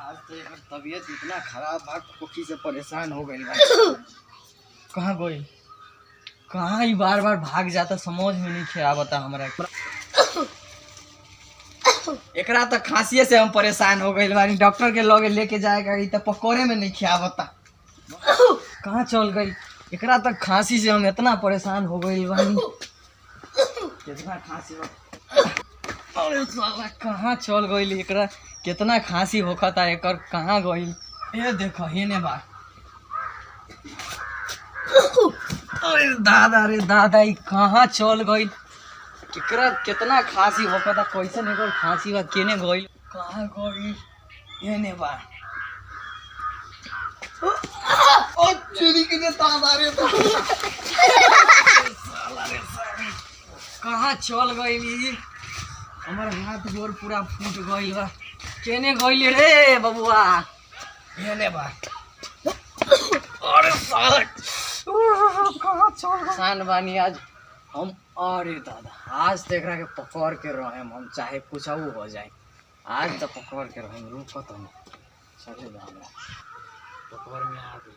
आज तो एकर तबीयत इतना खराब बा, कोखी से परेशान हो गइल बा। कहाँ गइल, कहाँ ई बार बार भाग जाता, समझ में नहीं आवता हमरा। एकरा तो खांसिए से हम परेशान हो गइल बानी। डॉक्टर के लगे लेके जाएगा, ई तो पकौड़े में नहीं आवता। कहाँ चल गई? एकरा तो खांसी से हम इतना परेशान हो गइल बानी। कितना खांसी हो, अरे साला कहाँ चल गइल? एकरा कितना खांसी होखता एकर। कहाँ गइल? ए देखो, हेने बा। अरे दादा रे दादा, ई कहाँ चल गइल? केकरा कितना खांसी होखता, कैसन एकर खांसी बा? केने गइल, कहाँ गइल? एने बा। ओ चोरी के दादा रे दादा, साला रे साला, कहाँ चल गइल ई? हमर हाथ गोर पूरा फूट गइल बा। केने गइल रे बबुआ? एने बा। अरे साला, कहाँ चल गइल? सान बानी आज हम। अरे दादा, आज तो एकरा के पकड़ के रहेम हम, चाहे कुछ हो जाए, आज तो पकड़ के रहेम। रुकत हम, चले बा, हमरा पकड़ में आ गई।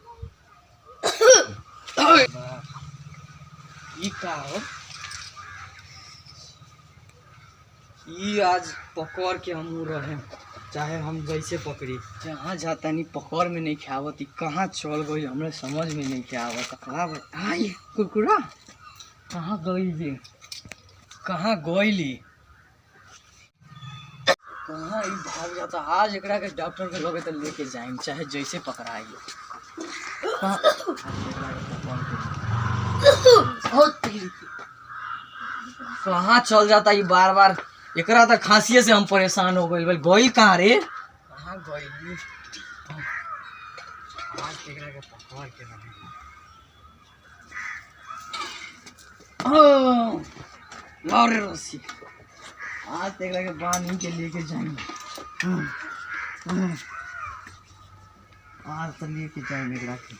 ई का हो? ई आज पकड़ के हम रहे, चाहे हम जैसे पकड़ी। जहाँ जाता नहीं, पकड़ में नहीं आवत। ई कहाँ चल गई, हमरा समझ में नहीं आवत। कहाँ आई कुरकुरा? कहाँ गई रे? कहाँ गईली? कहाँ ई भाग जाता? आज एकरा के डॉक्टर के लगे तो लेके जाइम, चाहे जैसे पकड़ाई। कहाँ आज एकरा के पकड़ के, कहाँ चल जाता ई बार बार? एकरा तो खांसिए से हम परेशान हो गइल। गइल कहाँ रे? कहाँ गइल? आज एकरा के पकड़ के रहे। ओ लाओ रे रस्सी, आज एकरा के बांध के लेके जाएंगे। आज तो लेके जाएंगे एकरा के।